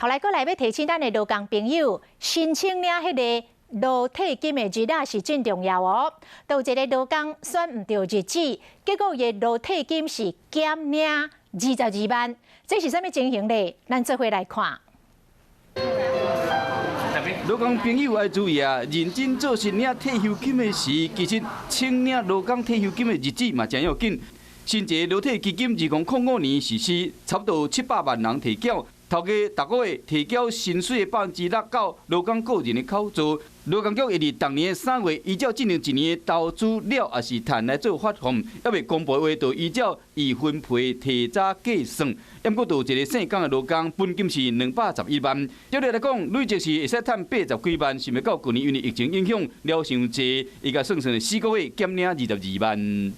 後來閣來欲提醒咱的勞工朋友，申請領彼个勞退金的日仔是真重要哦。有一个勞工選毋著日子，結果伊的勞退金是減領22萬，這是啥物情形咧？咱做伙來看。勞工朋友愛注意啊！認真做申領退休金的時，其實請領勞工退休金的日子嘛誠要緊。新一個勞退基金2005年實施，差不多700萬人提繳。頭家逐個月提繳薪水的6%到勞工個人的口座。勞工局會佇逐年3月，依照進前一年的投資了抑是趁來做發放，猶未公布的話，就依照預分配提早計算。毋過，就一個姓江的勞工，本金是211萬，照理來講，累積是會使趁80幾萬，想袂到舊年因為疫情影響了傷濟，伊共算算4個月減領22萬。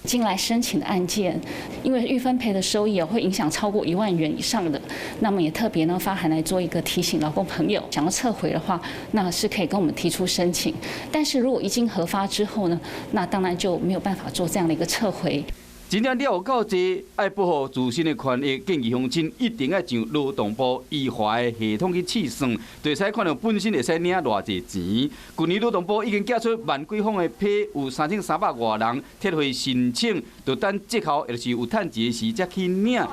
進來申請的案件，因為預分配的收益會影響超過1萬元以上的，那麼也特別呢發函來做一個提醒，勞工朋友想要撤回的話，那是可以跟我們提出申請。但是如果已經核發之後呢，那當然就沒有辦法做這樣的一個撤回。真正了夠濟，愛保護自身的權益，建議鄉親一定愛上勞動部依法的系統去試算，就會使看著本身會使領偌濟錢。舊年勞動部已經寄出萬幾封的批，有3300外人撤回申請，就等績效，抑是有趁錢時才去領。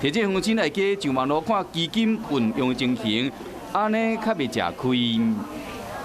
提醒鄉親會記上網路看基金運用情形，按呢較袂食虧。